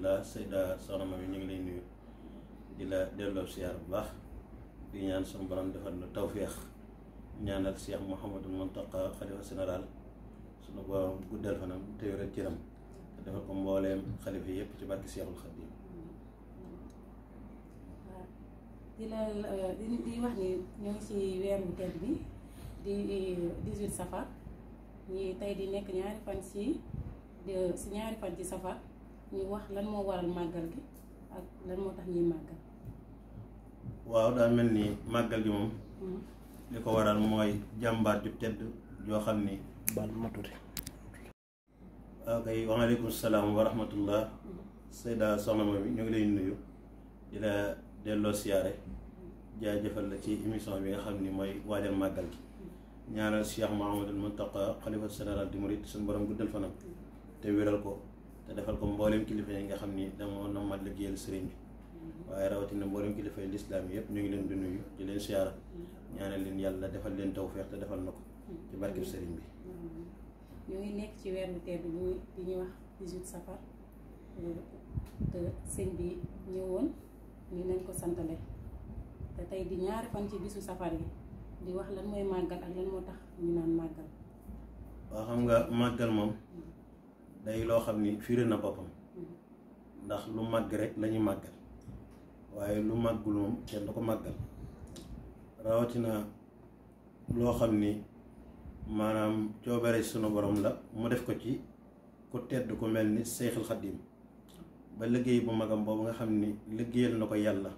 rahmatullah. Seyda Soxna Mamy ñu ngi lay nuyu di la delloo siyaar bu baax di ñaan sama borom defal na tawféex ñaanal Cheikh Mouhamadul Mountakha xalifa général sunu borom guddal fanam te wéral cëram te defal ko mbooleem xalifa yépp ci barke Cheikhul Khadim. di wax ni ñoo ngi ci weer bu tedd bi di 18 safar ñi tey di nekk ñaari fan ci safar ñu wax lan moo waral màggal gi ak lan moo tax ñuy màggal. waaw daa mel ni màggal gi moom li ko waral mooy jàmbaar ju tedd joo xam ni bal maturi. ok waaleykum salaam wa rahmatullah. Seyda Soxna Mamy ñu ngi lay nuyu di la delloo siyaare jaajëfal la ci émission bi nga xam ni mooy waajal màggal gi ñaanal Cheikh Mouhamadul Mountakha xalifa général di murit suñu borom guddal fanam te wéral ko te defal ko mboolem kilifa yi nga xam ni dama nama liggéeyal sëriñ bi waaye rawatina mboolem kilifa yi lislaam yi yëpp ñu ngi leen di nuyu di leen siyaara ñaanal leen yàlla defal leen tawfeex te defal na ko ci barkeb sëriñ bi. ñu ngi nekk ci weer bu tedd bi di ñuy wax 18 safar te sëñ bi ñëwoon ni nañ ko santale te tey di ñaari fan ci bisu safar yi di wax lan mooy màggal ak lan moo tax ñu naan màggal. waaw xam nga màggal moom day loo xam ni fiire na boppam ndax lu màgg rek lañu màggal waaye lu màggul moom kenn du ko màggal rawatina loo xam ni maanaam coobare sunu borom la mu def ko ci ku tedd ku mel ni Seyxul Xadim ba liggéey bu magam boobu nga xam ni liggéeyal na ko yàlla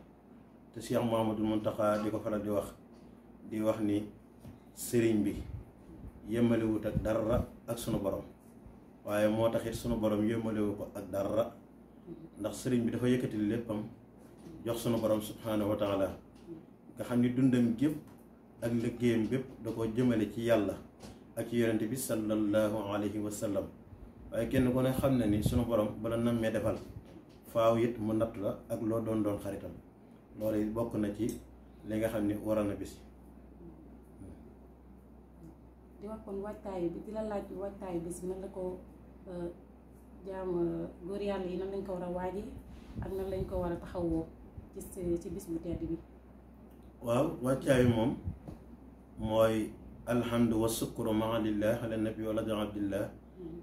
te Cheikh Mouhamadul Mountakha di ko faral di wax ni sëriñ bi yëmmalewut ak dara ak sunu borom waaye moo taxit sunu borom yëmmalewu ko ak dara ndax sëriñ bi dafa yëkkati léppam jox sunu borom subhanahu wa taala nga xam ni dundam gépp ak liggéeyam bépp da ko jëmale ci yàlla ak ci yonente bi sallallahu alayhi wa sallam waaye kenn ku ne xam na ni sunu borom bala nammee defal faaw it mu nattu la ak loo doon xaritam loolu it bokk na ci li nga xam ni waral na bis di wax kon waajtaayu bi di la laaj waajtaayu bis nan la ko jaam góor yàlla yi nan lañ ko war a waaji ak nan lañ ko war a taxawoo ci bis bu tedd bi. waaw waajtaayu moom mooy alhamdu wa sukru maa lillah ala nabi wala jan abdillah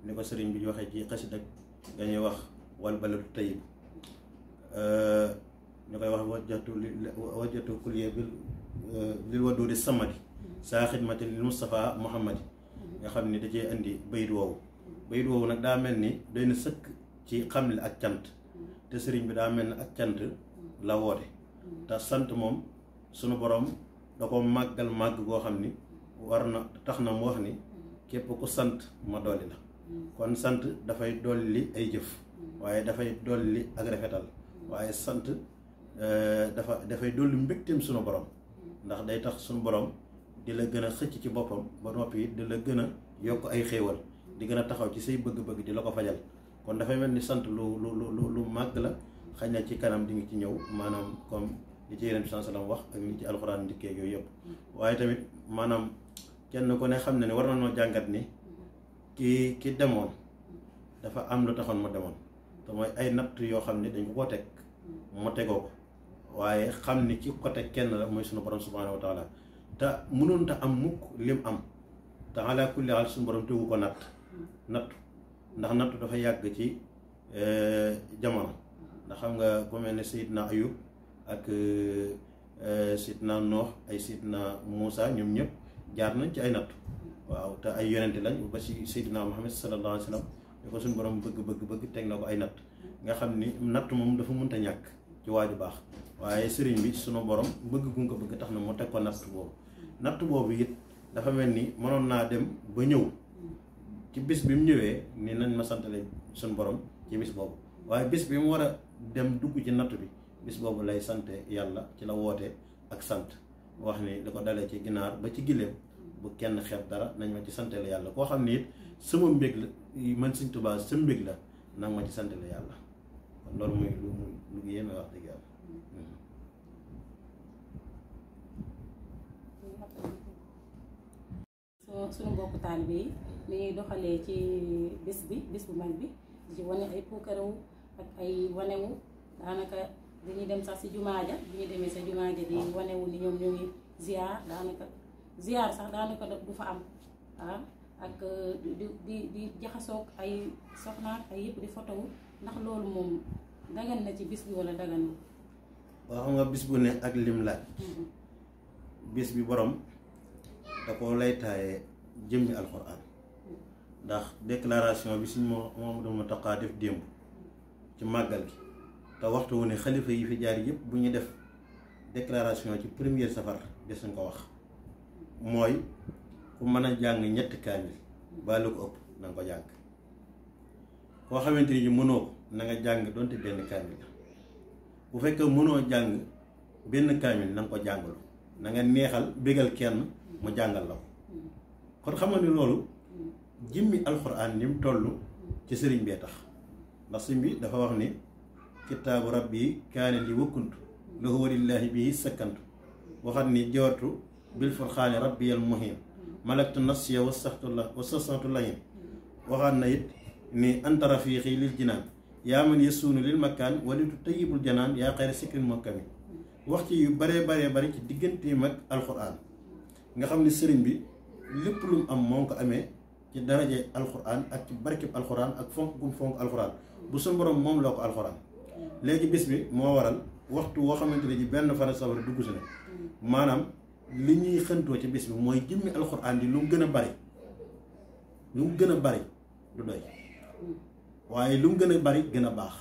ni ko sëriñ bi waxee ci xasida dañuy wax wal baladu tayyib ñu koy wax wajjatu kulliya bil wadudi samadi saa xidmati lil Mustafa Muhammadi nga xam ni da cee indi bayit woowu nag daa mel ni doy na sëkk ci xamle ak cant te sëriñ bi daa mel ni ak cant la woote te sant moom sunu borom da ko màggal màgg goo xam ni war na tax na mu wax ni képp ku sant ma dolli la kon sant dafay dolli ay jëf waaye dafay dolli ak rafetal waaye sant dafay dolli mbégteem sunu borom ndax day tax sunu borom di la gën a xëcc ci boppam ba noppi di la gën a yokk ay xéewal di gën a taxaw ci say bëgg-bëgg di la ko fajal kon dafay mel ni sant lu màgg la xëy na ci kanam di nga ci ñëw maanaam comme li ci Yonent bi sallallahu alayhi wasallam wax ak li ci alxuraan ndikkee yooyu yëpp waaye tamit maanaam kenn ku ne xam na ne war na noo jàngat ni ki demoon dafa am lu taxoon mu demoon te mooy ay natt yoo xam ne dañ ko teg mu tegoo ko waaye xam ni ki ko teg kenn la mooy sunu borom subhanahu wa taala te mënoon ta am mukk lim am te ala kulli haal sunu borom tegu ko nattu ndax nattu dafa yàgg ci jamono ndax xam nga ku mel ne Seydina Ayub ak Seydina Noox ay Seydina Muusa ñoom ñëpp jaar nañ ci ay nattu waaw te ay yonente lañ ba ci Seydina Muhammad sallallahu alayhi wa sallam ñu ko suñu borom bëgg teg na ko ay natt nga xam ni natt moom dafa mënta ñàkk ci waaju baax waaye sëriñ bi sunu borom bëgg gu ko bëgg tax na mu teg ko natt boobu it dafa mel ni mënoon naa dem ba ñëw ci bis bi mu ñëwee ni nañ ma santale suñu borom ci bis boobu waaye bis bi mu war a dem dugg ci natt bi bis boobu lay sante yàlla ci la woote ak sant wax ni da ko dalee ci ginaar ba ci gileem bu kenn xeeb dara nañ ma ci santale yàlla koo xam ni it sama mbég la man Sëriñ Tuubaa sa mbég la nag ma ci santale yàlla kon loolu muy lu yéeme wax dëgg yàlla. suñu mbokku taalibe yi ni ñuy doxalee ci bis bu mag bi di ci wane ay puukarewu ak ay wanewu daanaka dañuy dem sax si jumaa ja bu ñu demee sa jumaa ja di wanewu ni ñoom ñoo ngi ziar daanaka ziar sax daanaka du fa am ak di jaxasoog ay soxnaak ay yëpp di fotowu ndax loolu moom dagan na ci bis bi wala dagan. waaw xam nga bis bu ne ak lim laaj. bis bi borom da ko lay taaye jëmmi alxuraan ndax déclaration bi suñ Mouhamadou Mountakha def démb ci màggal gi te waxtu wu ne xalifa yi fi jaar yëpp bu ñu def déclaration ci première safar des nañ ko wax mooy ku mën a jàng ñetti kaamil ba lu ko ëpp na nga ko jàng koo xamante ni mënoo ko na nga jàng donte benn kaamil la bu fekkee mënoo jàng benn kaamil na nga ko jàngalu na nga neexal bégal kenn mu jàngal la ko kon xam nga ni loolu jëmmi alxuraan ni mu toll ci sëriñ bee tax ndax sëriñ bi dafa wax ni kitaabu rabbi kaane li wakkuntu lahu walillaahi bihi sakkantu waxat ni jawartu bil furxaani rabbiyal muhin malaktu nafsiya wasaxtu lahin waxaat na it ni anta rafiqi lil jinaan yaa man yasuunu lil makkaan walitu tayyibul janaan yaa xayra sikrin mokkami wax ci yu baree bari ci digganteem ak alxuraan nga xam ni sëriñ bi lépp lu mu am moo ko amee ci daraje alxuraan ak ci barkeb alxuraan ak fonk gum fonk alxuraan bu suñ borom moom loo ko alxuraan léegi bis bi moo waral waxtu woo xamante ne ji benn fan safar dugg si ne maanaam li ñuy xëntoo ci bis bi mooy jëmmi alxuraan di lu mu gën a bari lu mu gën a bari du doy waaye lu mu gën a bari gën a baax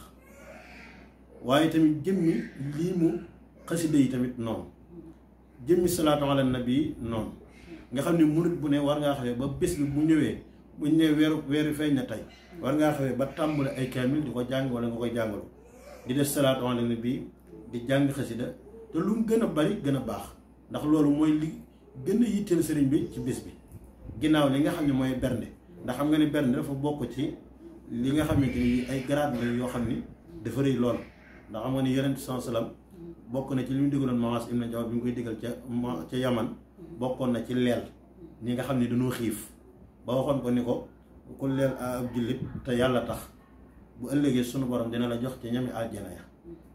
waaye tamit jëmmi lii mu xasida yi tamit noonu jëmmi salaatu ala nabi noonu nga xam ne murit bu ne war ngaa xamee ba bés bi bu ñëwee buñ ne weeru feeñ na tey war ngaa xamee ba tàmbale ay kaamil di ko jàng wala nga koy jàngalu di def salaatu ala nabi di jàng xasida te lu mu gën a bari gën a baax ndax loolu mooy li gën a yitteel sëriñ bi ci bés bi ginnaaw li nga xam ne mooy bernde ndax xam nga ne bernde dafa bokk ci li nga xamante ni ay grade la yoo xam ni dafa rëy lool ndax xam nga ni yonent sallam bokk na ci li mu digaloon Maas ibn Jawad bi mu koy digal ca Yaman bokkoon na ci leel ñi nga xam ne dañoo xiif ba waxoon ko ni ko ku leel ab jullit te yàlla tax bu ëllëgee sunu borom dina la jox ci ñami aljana ya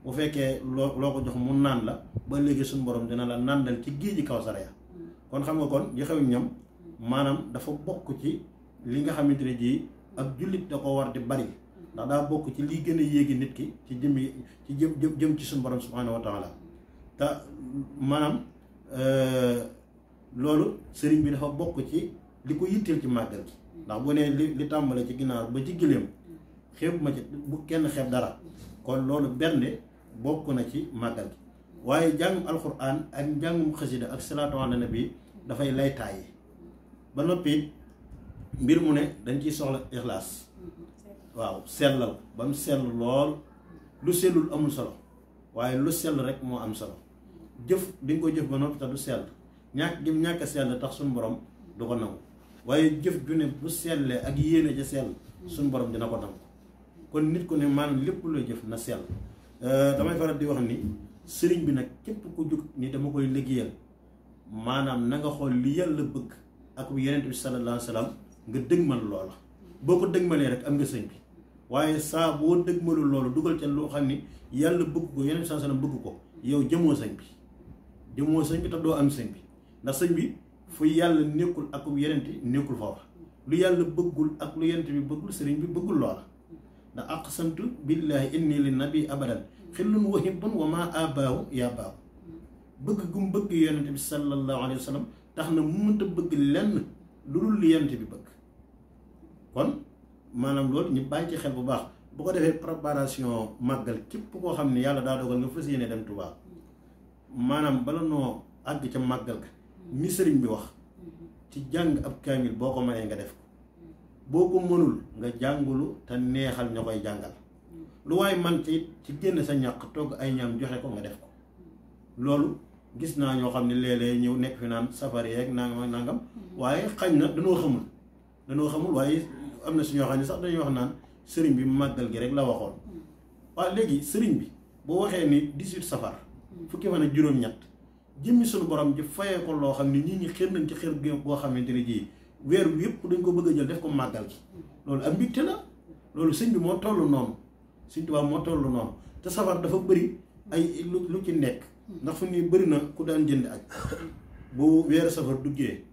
bu fekkee loo ko jox mu naan la ba ëllëgee sunu borom dina la nàndal ci géeji Kawsara ya kon xam nga kon joxew ñam maanaam dafa bokk ci li nga xamante ne ji ab jullit da ko war di bari ndax daa bokk ci liy gën a yéegi nit ki ci jëm ci suñu borom subhanahu wa taala te maanaam loolu sëriñ bi dafa bokk ci li ko yitteel ci màggal gi ndax bu ne li tàmbale ci ginnaaw ba ci giléem xeeb ma ci bu kenn xeeb dara kon loolu bernde bokk na ci màggal gi waaye jàngum alxuraan ak njàngum xasida ak salaatu ala nabi dafay lay taayi ba noppi mbir mu ne dañ ciy soxla ixlaas waaw sellal ba mu sell lool lu sellul amul solo waaye lu sell rek moo am solo jëf di nga ko jëf ba noppi te du sell ñàkk a sell tax suñu borom du ko nangu waaye jëf ju ne bu sellee ak yéene ca sell suñu borom dina ko nangu kon nit ku ne maanaam lépp looy jëf na sell damay faral di wax ni sëriñ bi nag képp ku jug ni dama koy liggéeyal maanaam na nga xool li yàlla bëgg ak yonent bi sallallahu alayhi wa sallam nga dëgmal loola boo ko dëgmalee rek am nga sëñ bi waaye saa boo dëgmalul loolu dugal ca loo xam ni yàlla bëgg ko yonent bi sallallahu alayhi wa sallam bëgg ko yow jëmoo sëñ bi te doo am sëñ bi ndax sëñ bi fu yàlla nekkul ak yonent nekkul foofa lu yàlla bëggul ak lu yonent bi bëggul sëriñ bi bëggul loola ndax aqsamtu billahi inni li nabi abadan xillun wa hibbun wa ma abaahu yaa baaw bëgg gum bëgg yonent bi sallallahu alayhi wa sallam tax na mu mënta bëgg lenn lu dul li yonent bi bëgg kon maanaam loolu ñu bàyyi ci xel bu baax bu ko defee préparation màggal képp koo xam ne yàlla daa dogal nga fas yéene dem Tuubaa maanaam bala noo àgg ca màggal ga ni sëriñ bi wax ci jàng ab kaamil boo ko mënee nga def ko boo ko mënul nga jàngulu te neexal ña koy jàngal lu waaye man ci génn sa ñàq togg ay ñam joxe ko nga def ko loolu gis naa ñoo xam ne léeg-léeg ñëw nekk fi naan safari yeeg nangam ak nangam waaye xañ na danoo xamul waaye am na si ñoo xam ne sax dañuy wax naan sëriñ bi màggal gi rek la waxoon waaw léegi sëriñ bi boo waxee ni 18 safar fukki fan ak juróom-ñett jëmmi suñu borom ji fayee ko loo xam ne nit ñi xër nañ ci xër boo xamante ne ji weer wi yëpp dañ ko bëgg a jël def ko màggal gi loolu am mbégte la loolu sëñ bi moo toll noonu Sëñ Tuubaa moo toll noonu te safar dafa bëri ay lu ci nekk ndax fu ni bëri na ku daan jënd añ bu weeru safar duggee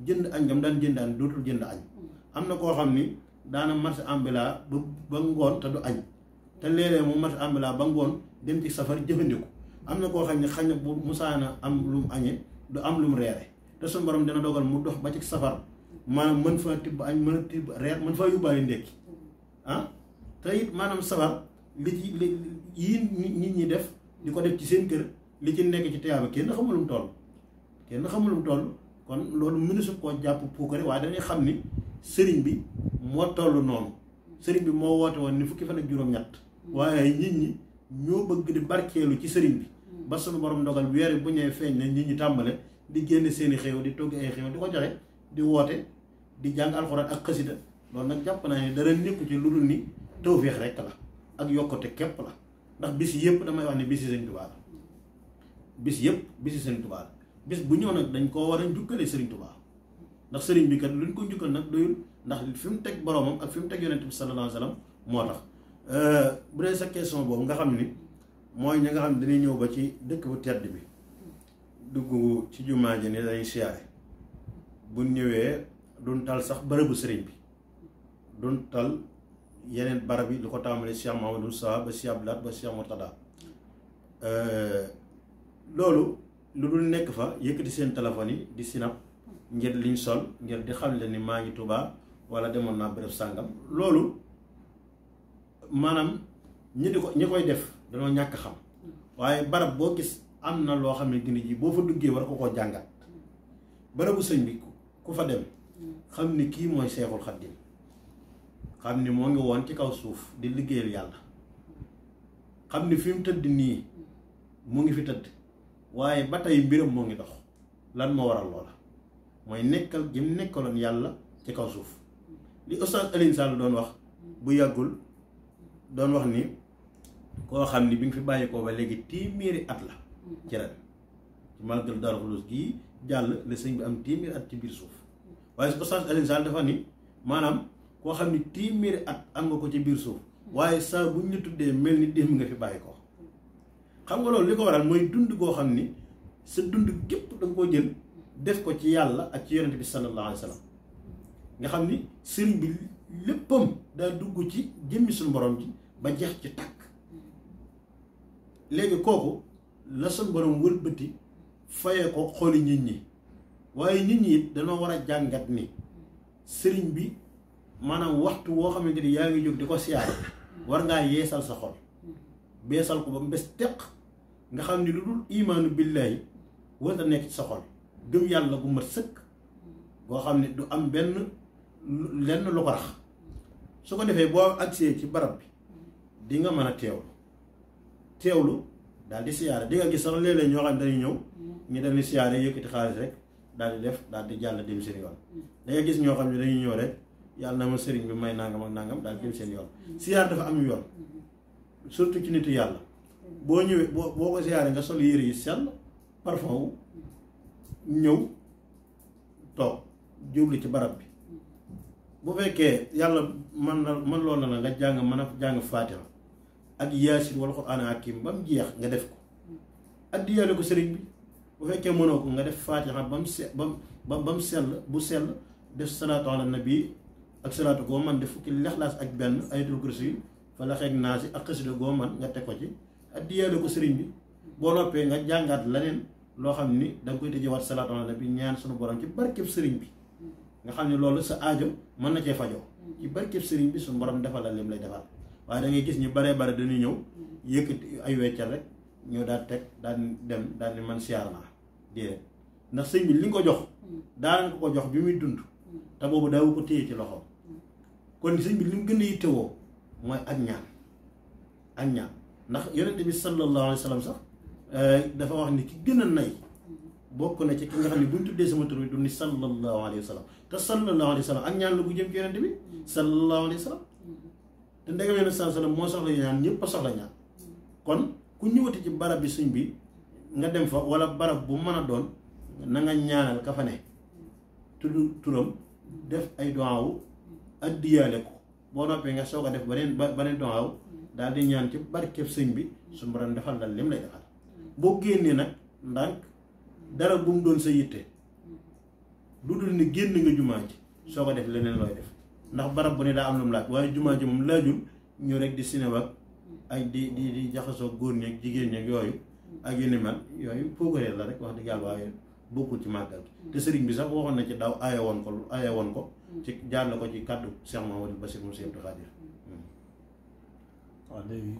jënd añ gam daan jënd añ dootul jënd añ am na koo xam ni daana marché ambulant ba ngoon te du añ te léeg-léeg mu marché ambulant ba ngoon dem ci safar jëfandiku am na koo xam ne xañ na bu musaana am lu mu añee du am lu mu reere te suñu borom dina dogal mu dox ba ci safar maanaam mën faa tibb añ mën a tibb reer mën faa yóbbaale ndékki te it maanaam safar li ci yii nit ñi def di ko def ci seen kër li ci nekk ci tiyaaba kenn xamul lu mu toll kon loolu mënesu koo jàpp puukare waaye dañuy xam ni sëriñ bi moo toll noonu sëriñ bi moo woote woon ni fukki fan ak juróom-ñett waaye nit ñi ñoo bëgg di barkeelu ci sëriñ bi ba suñu borom dogal weer bu ñëwee feeñ na nit ñi tàmbale di génne seeni xéew di togg ay xéew di ko joxe di woote di jàng alxuraan ak xasida loolu nag jàpp naa ne dara nekku ci lu dul ni tawféex rekk la ak yokkute képp la ndax bis yëpp damay wax ne bisi Sëriñ Tuubaa la bis yëpp bisi Sëriñ Tuubaa la bis bu ñëw nag dañ koo war a njukkale Sëriñ Tuubaa ndax sëriñ bi kat luñ ko njukkal nag doyul ndax fi mu teg boromam ak fi mu teg yonent bi sallallahu alayhi wa sallam moo tax bu dee sa question boobu nga xam ni mooy ñi nga xam ne dañuy ñëw ba ci dëkk bu tedd bi dugg ci jumaa ji ne dañuy siyaare bu ñëwee duñ tal sax bërëbu sëriñ bi duñ tal yeneen barab yi lu ko tàmbalee Cheikh Mahamadou Sa ba Cheikh Abdoulaye ba Cheikh Mourtada loolu lu dul nekk fa yëkkati seen téléphone yi di sinap ngir liñ sol ngir di xam le ni maa ngi Tuubaa wala demoon naa bërëb sàngam loolu maanaam ñi koy def dañoo ñàkk xam waaye barab boo gis am na loo xam ne gindi ji boo fa duggee war ko koo jàngat barabu sëñ bi ku fa dem xam ni kii mooy Seexul Xaddim xam ni moo ngi woon ci kaw suuf di liggéeyal yàlla xam ni fi mu tëdd nii mu ngi fi tëdd waaye ba tey mbiram moo ngi dox lan moo waral loola mooy nekkal gi mu nekkaloon yàlla ci kaw suuf li Oustaz Alioune Sall doon wax bu yàggul doon wax ni koo xam ni bi nga fi bàyyi koo ba léegi téeméeri at la ci ren ci màggal Daaru Xudoos gii jàll la sëñ bi am téeméeri at ci biir suuf waaye Oustaz Alioune Sall dafa ni maanaam koo xam ni téeméeri at am nga ko ci biir suuf waaye saa bu ñu tuddee mel ni démb nga fi bàyyi ko xam nga loolu li ko waral mooy dund goo xam ni sa dund gépp da nga koo jël def ko ci yàlla ak ci yonent bi sallallahu alayhi wa sallam nga xam ni sëriñ bi léppam daa dugg ci jëmmi suñu borom ji ba jeex ci tàkk léegi kooku la suñu borom wëlbati fayee ko xooli nit ñi waaye nit ñi it danoo war a jàngat ni sëriñ bi maanaam waxtu woo xamante ni yaa ngi jóg di ko siyaare war ngaa yeesal sa xol beesal ko ba mu bés teq nga xam ni lu dul imaanu billaahi war a nekk ci sa xol gëm yàlla gu mat sëkk boo xam ne du am benn lenn lu ko rax su ko defee boo agsee ci barab bi di nga mën a teewlu daal di siyaare di nga gis sax léeg-léeg ñoo xam ne dañuy ñëw ñu dem di siyaare yëkkati xaalis rek daal di def daal di jàll dem seen yoon da nga gis ñoo xam ne dañuy ñëw rek yàlla na ma sëriñ bi may nangam ak nangam daal di dem seen yoon siyaar dafa am yoon surtout ci nitu yàlla boo ñëwee boo ko siyaare nga sol yére yi sell parfum wu ñëw toog jublu ci barab bi bu fekkee yàlla man loolu na nga jàng mën a jàng faatiha ak yaasin wala quraan hakim ba mu jeex nga def ko addiyaale ko sëriñ bi bu fekkee mënoo ko nga def faatiha ba mu sell bu sell def salaatu ala nabi ak salaatu goo man def fukki lexlaas ak benn ayatul kursi yi fa la xeeg naasi ak xasida goo man nga teg ko ci addiyaale ko sëriñ bi boo noppee nga jàngaat leneen loo xam ni da nga koy tëjewaat salaatu ala nabi ñaan sunu borom ci barkeb sëriñ bi nga xam ne loolu sa aajo mën na cee fajoo ci barkeb sëriñ bi suñu borom defal la lim lay defal waaye da ngay gis ñu bare dañuy ñëw yëkkati ay weccal rek ñëw daal teg daal dem daal di man siyaar naa déedéet ndax sëñ bi li nga ko jox daana ko jox bi muy dund te boobu daawu ko téye ci loxoom kon sëñ bi li mu gën a yittewoo mooy ak ñaan ndax yonente bi sallallahu alayhi wa sallam sax dafa wax ni ki gën a nay bokk na ci ki nga xam ne bu ñu tuddee sama tur bi du ni sallallahu alayhi wa sallam te sallallahu alayhi wa sallam ak ñaan la bu jëm ci yonente bi sallallahu alayhi wa sallam te ndegam yonente sallallahu alayhi wa sallam moo soxla ñaan ñëpp a soxla ñaan kon ku ñëwati ci barab bi sëñ bi nga dem fa wala barab bu mën a doon na nga ñaanal ka fa ne tudd turam def ay duwaawu addiyaale ko boo noppee nga soog a def beneen duwaaw daal di ñaan ci barkeb sëñ bi suñu borom defal dal lim lay defal boo génnee nag ndànk dara bu mu doon sa yitte lu dul ni génn nga jumaa ji soo ko def leneen looy def ndax barab bu ne daa am lu mu laaj waaye jumaa ji moom laajul ñu rek di cinéma ak di jaxasoo góor ñeeg jigéen ñeeg yooyu ak yu ni mel yooyu poogaree la rek wax dëgg yàlla waaye bokkul ci màggal te sëriñ bi sax waxoon na ci daaw aaye woon ko ci jaar la ko ci kàddu Cheikh Mahamadou Bassir Moussa Abdou Khadir waaw léegi